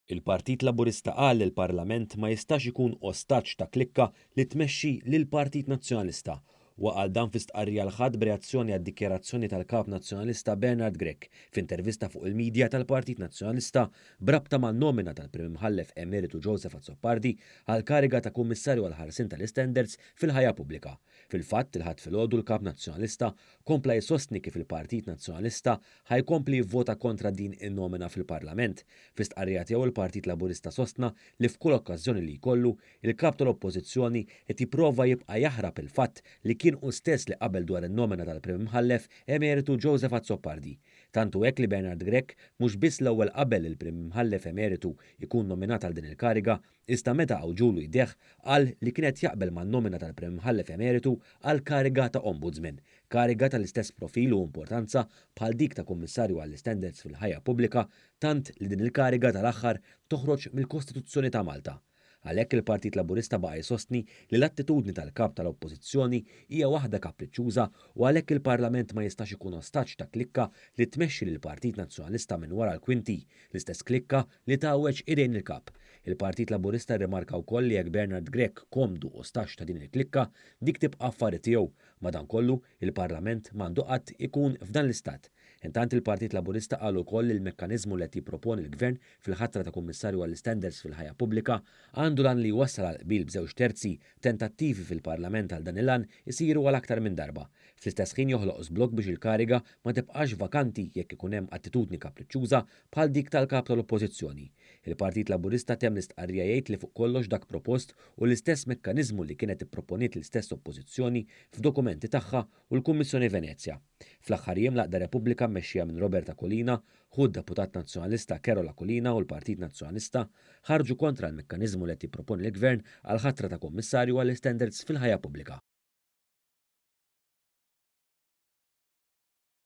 Il-Partit Laburista qal li l-Parlament ma jistax ikun ostaġġ ta' klikka li tmexxi lill-Partit Nazzjonalista. Huwa qal dan fi stqarrija l-Ħadd b'reazzjoni għad-dikjarazzjoni tal-Kap Nazzjonalista Bernard Grech f'intervista fuq il-midja tal-Partit Nazzjonalista b'rabta man-nomina tal-Prim Imħallef Emeritu Joseph Azzopardi għall-kariga ta' Kummissarju għall-Ħarsien tal-Istandards fil-Ħajja Pubblika. Fil-fatt, il-Ħadd filgħodu l-Kap Nazzjonalista kompla jsostni kif il-Partit Nazzjonalista ħa jkompli jivvota kontra din in-nomina fil-Parlament. Fl-istqarrija tiegħu l-Partit Laburista sostna li f'kull okkażjoni li jkollu, il-Kap tal-Oppożizzjoni qed jipprova jibqa' jaħrab il-fatt li kien hu stess li qabel dwar in-nomina tal-Prim Imħallef Emeritu Joseph Azzopardi. Tant hu hekk li Bernard Grech mhux biss l-ewwel qabel li l-Prim Imħallef Emeritu jkun nominat għal din il-kariga, Iżda meta għawġulu jdejh, qal li kien qed jaqbel man-nomina tal-Prim Imħallef Emeritu għall-kariga ta' Ombudsman, kariga tal-istess profil u importanza bħal dik ta' Kummissarju għall-Istandards fil-Ħajja Pubblika, tant li din il-kariga tal-aħħar toħroġ mill-Kostituzzjoni ta' Malta. Għalhekk il-Partit Laburista baqa' jsostni li l-attitudni tal-Kap tal-Oppożizzjoni hija waħda kapriċċuża u għalhekk il-Parlament ma jistax ikun ostaġġ ta' klikka li tmexxi lill-Partit Nazzjonalista minn wara l-kwinti, l-istess klikka li tgħawweġ idejn il-Kap. Il-Partit Laburista rrimarka wkoll li jekk Bernard Grech komdu u stax ta' din il-klikka, dik tibqa' affari tiegħu. Madankollu, il-Parlament m'għandu qatt ikun f'dan l-istat. Intant il-Partit Laburista qal ukoll li l-mekkaniżmu li qed jipproponi l-Gvern fil-ħatra ta' Kummissarju għall-Istandards fil-Ħajja Pubblika għandu l-għan li jwassal għal qbil b'żewġ terzi, b'tentattivi fil-Parlament għal dan il-għan isiru għal aktar minn darba. Fl-istess ħin joħloq żblokk biex il-kariga ma tibqax vakanti jekk ikun hemm attitudni kapriċċuża bħal dik tal-Kap tal-Oppożizzjoni. Il-Partit Laburista temm l-istqarrija jgħid li fuq kollox dak propost hu l-istess mekkaniżmu li kienet ipproponiet l-istess Oppożizzjoni f'dokumenti tagħha u l-Kummissjoni Venezja. Fl-aħħar jiem l-Għaqda Repubblika mmexxija minn Robert Aquilina, ħu d-Deputat Nazzjonalista Karol Aquilina u l-Partit Nazzjonalista ħarġu kontra l-mekkaniżmu li qed jipproponi l-Gvern għall-ħatra ta' Kummissarju għall-Istandards fil-Ħajja Pubblika.